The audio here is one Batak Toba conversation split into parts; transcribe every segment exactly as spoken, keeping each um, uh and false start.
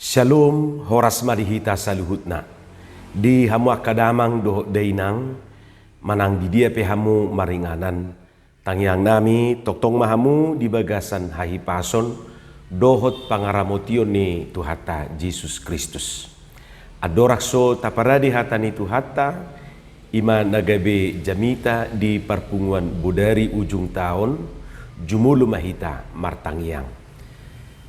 Syalom, horas ma di hita saluhutna. Di hamu angka damang dohot dainang, manang di dia pe hamu maringanan, tangiang nami, tongtong ma hamu di bagasan hahipason dohot pangaramotion ni Tuhanta Jesus Kristus. Andorang so taparade hata ni Tuhanta, i ma na gabe jamita di parpunguan bodari ujung taon, jumolo ma hita martangiang.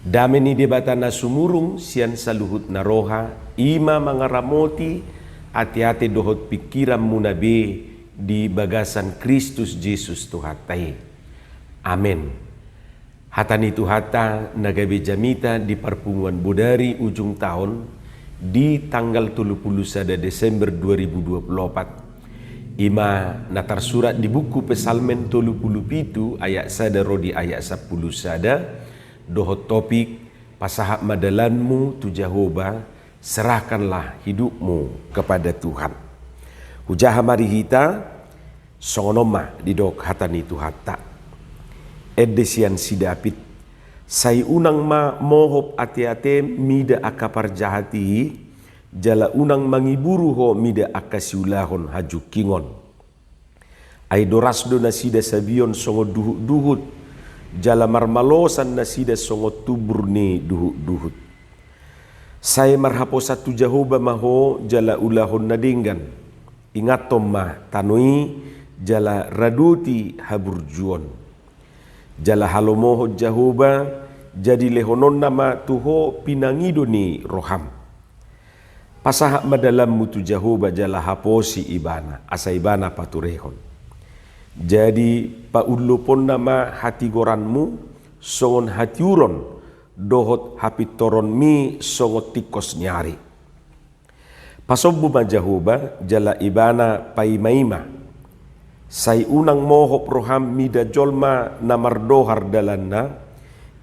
Dame ni Debata na sumurung sian saluhutna roha, i ma mangaramoti ateate dohot pingkiranmuna be di bagasan Kristus Jesus Tuhanta i. Amen. Hata ni Tuhanta na gabe jamita di parpunguan bodari ujung taon di tanggal tolu pulu sada Desember dua ribu dua pulu opat, i ma na tarsurat di buku Psalmen tolu pulu pitu ayat sada ro di ayat sampulu sada, dohot topik: Pasahat ma dalanmu tu Jahowa, serahkanlah hidupmu kepada Tuhan. Hujaha ma di hita, songon on ma didok hata ni Tuhanta. Ende sian si David: Sai unang ma mohop ateatem mida angka parjahat i, jala unang mangiburu ho mida angka siulahon hajungkingon. Ai doras do nasida sabion songon duhutduhut, jala marmalosan nasida songon tumbur ni duhutduhut. Sai marhaposan tu Jahowa ma ho jala ulahon na denggan. Ingathon ma tano i jala radoti haburjuon. Jala halomohon Jahowa, jadi lehononna ma tu ho pinangido ni roham. Pasahat ma dalanmu tu Jahowa jala haposi Ibana, asa Ibana paturehon. Jadi paulloponna ma hatigoranmu songon hatiuron, dohot hapintoronmi songon tingkos ni ari. Pasombu ma Jahowa jala Ibana paimaima. Sai unang mohop roham mida jolma na mardohar dalanna,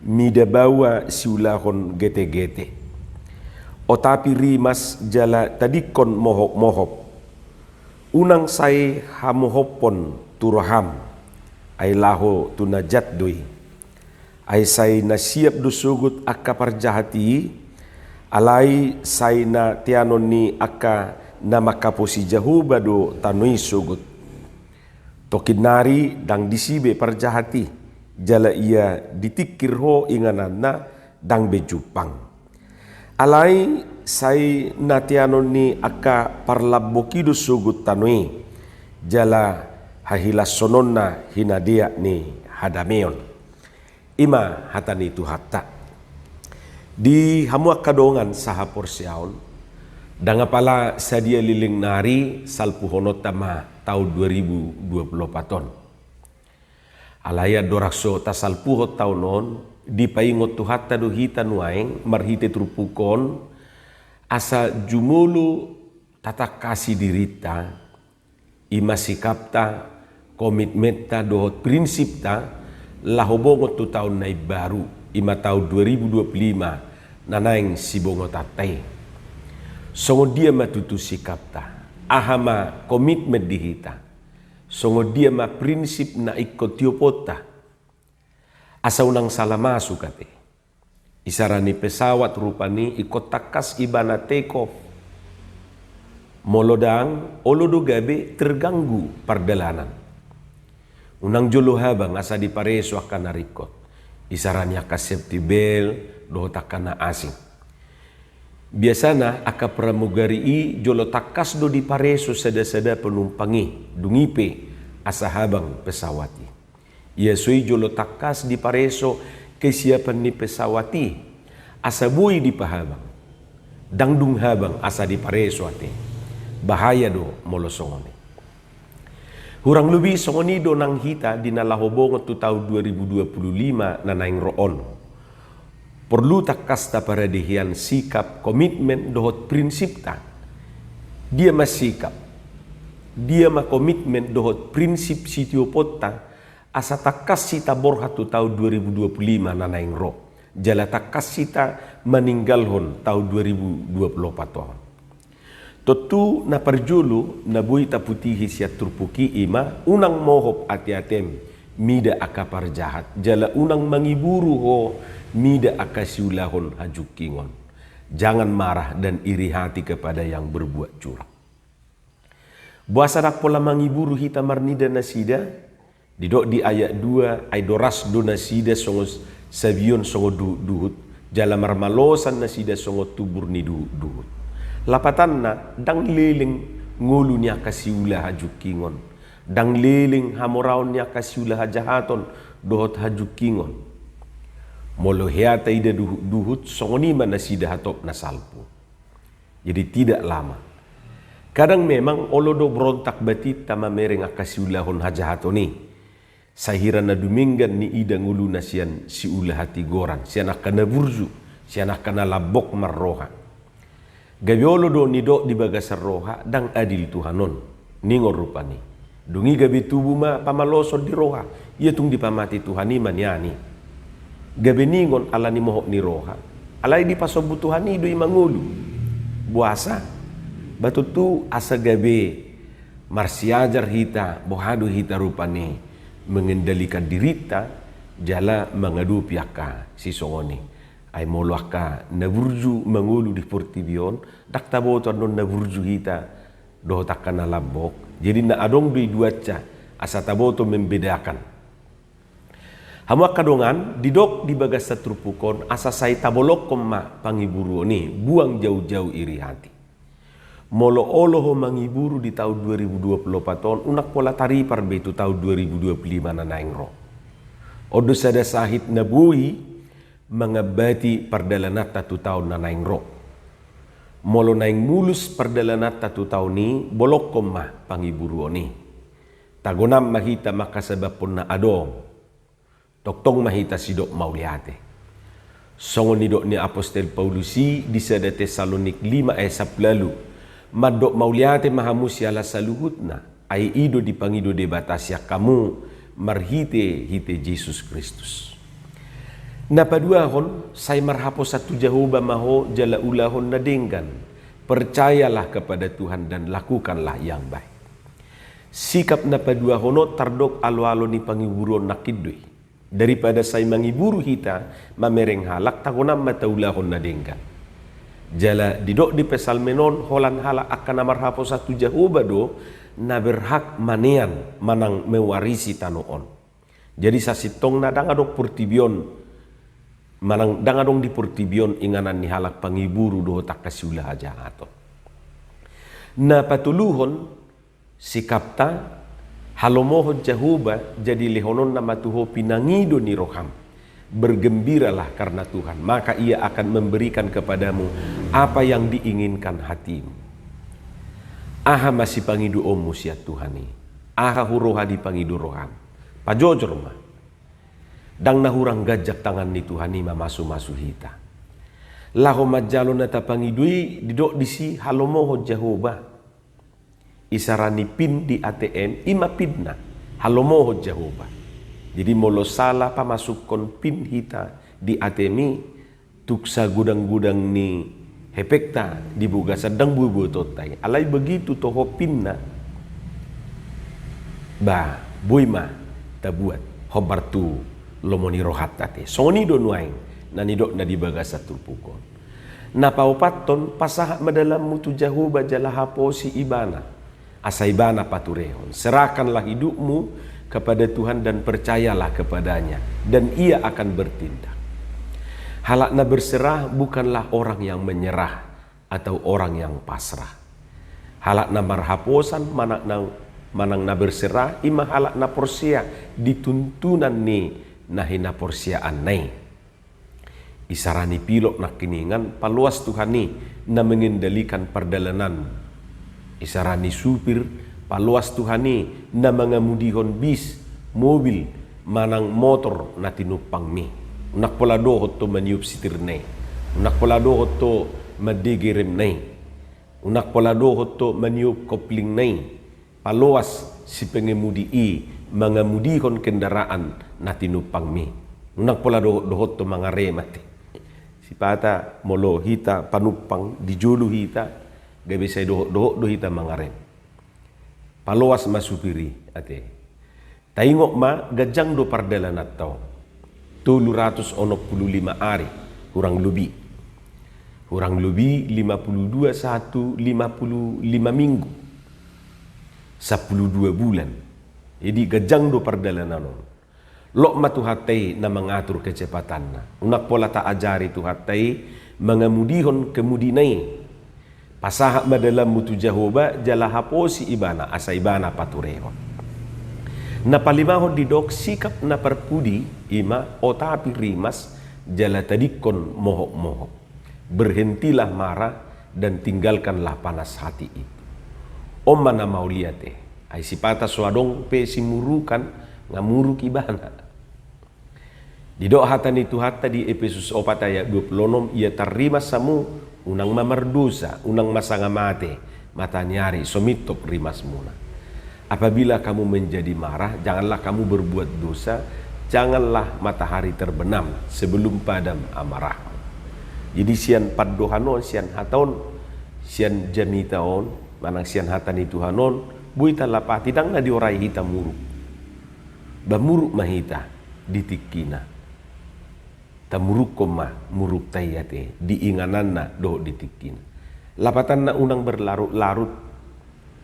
mida baoa siulahon getegete. Otapi rimas jala tadingkon mohopmohop. Unang sai hamohophon tu roham, ai laho tu na jat do i. Ai sai na siap do sogot angka parjahat i, alai sai na teanon ni angka na manghaposi Jahowa do tano i sogot. Tongkin nari ndang disi be parjahat i, jala ia ditingkir ho ingananna ndang be jumpang. Alai sai na teanon ni angka parlambok i do sogot tano i, jala hahilashononna hinadeak ni hadameon. I ma hata ni Tuhanta. Di hamu angka dongan sahaporseaon, ndang apala sadia leleng nari salpuhononta ma taon dua ribu dua pulu opat on. Alai andorang so tasalpuhon taon on, dipaingot Tuhanta do hita nuaeng marhite turpuk on, asa jumolo tatangkasi dirinta, i ma sikapta, komitmenta dohot prinsipta, laho bongot tu taon na imbaru, i ma taon dua ribu dua pulu lima, na naeng sibongotanta i. Songon dia ma tutu sikapta, aha ma komitmen di hita, songon dia ma prinsip na ingkon tioponta, asa unang sala masuk ate. Isara ni pesawat rupani ingkon tangkas ibana take off. Molo ndang, olo do gabe terganggu pardalanan. Unang jolo habang asa dipareso angka na ringkot. Isara ni angka safety belt, dohot angka na asing. Biasana angka pramugari i jolo tangkas do dipareso sadasada penumpang i, dung i pe asa habang pesawat i. Ia so i jolo tangkas dipareso kesiapan ni pesawat i, asa boi dipahabang. Ndang dung habang asa dipareso ate. Bahaya do molo songon i. Hurang lobi songon i do nang hita di na laho bongot tu taon dua ribu dua pulu lima na naeng ro on. Porlu tangkas taparade hian sikap, komitmen dohot prinsipta. Dia ma sikap, dia ma komitmen dohot prinsip sitioponta, asa tangkas hita borhat tu taon dua ribu dua pulu lima na naeng ro. Jala tangkas hita maninggalhon taon dua ribu dua pulu opat on. Tontu na parjolo na boi taputihi sian turpuk i i ma, unang mohop ateatem mida angka parjahat, jala unang mangiburu ho mida angka siulahon hajungkingon. Jangan marah dan iri hati kepada yang berbuat curang. Boasa ndang pola mangiburu hita marnida nasida? Didok di ayat dua, ai doras do nasida songon sabion songon duhutduhut, jala marmalosan nasida songon tumbur ni duhutduhut. Lapatanna, ndang leleng ngolu ni angka siula hajungkingon, ndang leleng hamoraon ni angka siula hajahaton dohot hajungkingon. Molo hea taida duhutduhut, songon i ma nasida hatop na salpu. Jadi tidak lama. Kadang memang olo do berontak batinta mamereng angka siulahon hajahaton i. Sai hira na dumenggan niida ngoluna sian siula hatigoran, sian angka na burju, sian angka na lambok marroha. Gabe olo do nidok di bagasan roha, ndang adil Tuhan on, ningon rupani. Dung i gabe tubu ma pamaloson di roha, ia tung dipamate Tuhan i ma nian i. Gabe ningon ala ni mohop ni roha, alai dipasombu Tuhan i do i mangolu. Boasa? Ba tontu asa gabe marsiajar hita, boha do hita rupani mengendalikan dirinta jala mangadopi angka sisongon i. Ai molo angka na burju mangolu di portibi on, ndang taboto annon na burju hita dohot angka na lambok. Jadi na adong do i duansa, asa taboto membedakan. Hamu angka dongan, didok di bagasan turpuk on, asa sai tabolongkon ma pangiburuon i, buang jauh-jauh iri hati. Molo olo ho mangiburu di taon dua ribu dua puluh opat on, unang pola taripar be tu taon dua ribu dua puluh lima na naeng ro. On do sada sahit na boi mangambati pardalananta tu taon na naeng ro. Molo naeng mulus pardalananta tu taon i, bolongkon ma pangiburuon i. Tagonan ma hita mangkasabamhon na adong. Tongtong ma hita sidok mauliate. Songon nidok ni apostel Paulus i di sada Tessalonik lima ayat sampulu ualu, mandok mauliate ma hamu siala saluhutna, ai i do dipangido Debata sian hamu marhite-hite Jesus Kristus. Na paduahon, sai marhaposan tu Jahowa ma ho jala ulahon na denggan. Percayalah kepada Tuhan dan lakukanlah yang baik. Sikap na paduahon on tardok alo-alo ni pangiburuon nangkin do i. Daripada sai mangiburu hita mamereng halak, tagonan ma taulahon na denggan. Jala didok di Psalmen on, holan halak angka na marhaposan tu Jahowa do na berhak manean manang mewarisi tano on. Jadi sasintongna ndang adong portibi on, manang ndang adong di portibi on inganan ni halak pangiburu dohot angka siula hajahaton. Na patoluhon, sikapta, halomohon Jahowa jadi lehononna ma tu ho pinangido ni roham. Bergembiralah karena Tuhan, maka Ia akan memberikan kepadamu apa yang diinginkan hatimu. Aha ma sipangidoonmu sian Tuhan i? Aha huroha dipangido roham? Pajojor ma. Ndang na hurang ganjang tangan ni Tuhan i mamasu-masu hita. Laho manjalo na tapangido i, didok disi halomohon Jahowa. Isarani pin di A T M, i ma pinna, halomohon Jahowa. Jadi molo sala pamasukkon pin hita di A T M i, tung sagodang-godang ni hepengta di bagasan ndang boi boatonta i. Alai begitu toho pinna, ba, boi ma tabuat hombar tu lomo ni rohanta ate. Songon i do nuaeng na nidokna di bagasan turpuk on. Na paopathon, pasahat ma dalanmu tu Jahowa jala haposi Ibana. Asa Ibana paturehon. Serahkanlah hidupmu kepada Tuhan dan percayalah kepada-Nya, dan Ia akan bertindak. Halak na berserah bukanlah orang yang menyerah atau orang yang pasrah. Halak na marhaposan manang na, manang na berserah, i ma halak na porsea di tuntunan ni na hinaporseaanna i. Isarani pilot nangkiningan, paloas Tuhan i na mengendalikan pardalananmu. Isarani supir, paloas Tuhan i na mangamudihon bis, mobil, manang motor na tinumpangmi. Unang pola dohot ho maniop sitirna i. Unang pola dohot ho mandege remna i. Unang pola dohot ho maniop koplingna i. Paloas si pengemudi i mangamudihon kendaraan na tinumpangmi. Unang pola dohot-dohot ho mangarem ate. Sipata molo hita panumpang di jolo hita, gabe sai dohot-dohot do hita mangarem. Paloas ma supir i ate. Taingot ma, ganjang do pardalananta on. Tolu ratus onom pulu lima ari, hurang lobi. Kurang lobi lima pulu dua sahat tu lima pulu lima minggu. Sampulu dua bulan. Jadi ganjang do pardalanan on. Lot ma Tuhanta i na mangatur kecepatanna. Unang pola taajari Tuhanta i mangamudihon kemudina i. Pasahat ma dalanmu tu Jahowa jala haposi Ibana asa Ibana paturehon. Na palimahon didok sikap na parpudi i ma otapi rimas jala tadingkon mohopmohop. Berhentilah marah dan tinggalkanlah panas hati itu. On ma na mauliate. Ai sipata so adong pe simurukan nga muruk ibana. Didok hata ni Tuhanta di Epesus opat ayat dua pulu onom, ia tarrimas hamu, unang ma mardosa, unang ma sanga mate, mataniari so mintop rimasmuna. Apabila kamu menjadi marah, janganlah kamu berbuat dosa, janganlah matahari terbenam sebelum padam amarahmu. Jadi sian pandohan on, sian hata on, sian jamita on, manang sian hata ni Tuhan on, boi talapati ndang na diorai hita muruk. Ba muruk ma hita di tingkina. Tamurukkon ma murukta i ate di ingananna dohot di tingkina. Lapatanna unang berlarut-larut,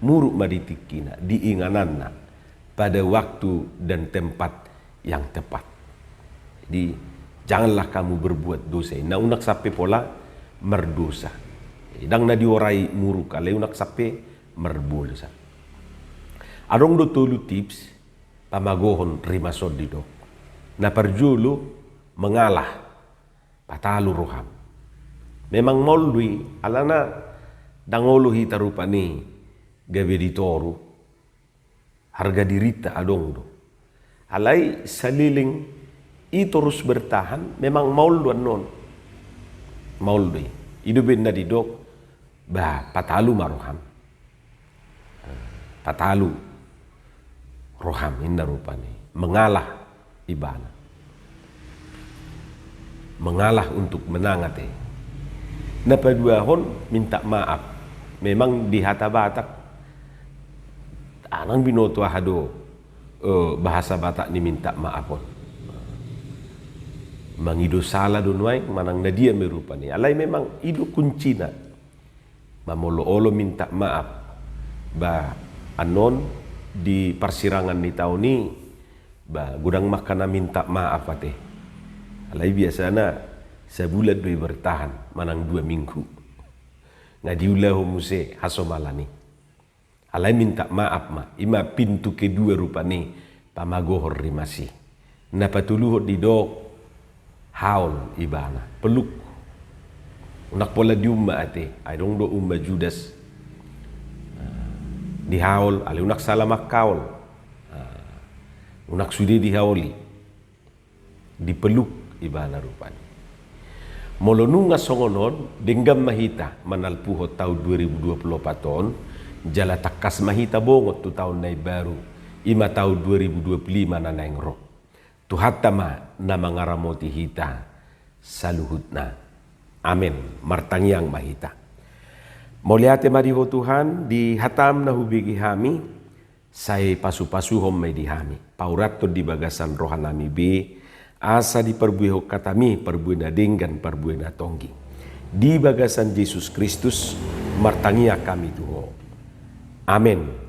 muruk ma di tingkina, di ingananna, pada waktu dan tempat yang tepat. Jadi, janganlah kamu berbuat dosa. Na unang sampe pola mardosa. Ndang na diorai muruk, alai unang sampe mardosa. Adong do tolu tips pamagohon rimas on didok. Na parjolo, mengalah, patalu roham. Memang maol do i, alana ndang olo hita rupani gabe ditoru. Harga dirinta adong do. Alai saleleng i torus bertahan, memang maol do annon. Maol do i. I do umbahen na didok, ba, patalu ma roham. Patalu roham, inna rupani. Mengalah ibana. Mengalah untuk menang ate. Na paduahon, minta maaf. Memang di hata Batak, ndang binoto aha do, eh, bahasa Batak ni minta maaf on. Mangido sala do nuaeng, manang na dia ma i rupani. Alai memang i do kuncina. Mamolo-olo minta maaf. Ba, annon di parsirangan ni taon i, ba, godang ma angka na minta maaf ate. Alai biasana sabulan do i bertahan, manang dua minggu. Nga diulahon muse hasomalan i. Alai minta maaf ma, i ma pintu kedua rupani pamagohon rimas i. Na patoluhon didok, haol ibana, peluk. Unang pola diumma ate, adong do umma Judas. Dihaol, alai unang sala manghaol. Unang sude dihaoli. Dipeluk ibana rupani. Molo nunga songon on, denggan ma hita manalpuhon taon dua ribu dua pulu opat on, jala tangkas ma hita bongot tu taon na imbaru, i ma taon dua ribu dua pulu lima na naeng ro. Tuhanta ma na mangaramoti hita saluhutna. Amen. Martangiang ma hita. Mauliate ma di Ho Tuhan, di hataM na hubege hami, sai pasupasuhon ma i di hami. Paurathon di bagasan rohanami be, asa diparbuehon hataMi parbue na denggan, parbue na tonggi. Di bagasan Jesus Kristus, martangiang hami tu Ho. Amen.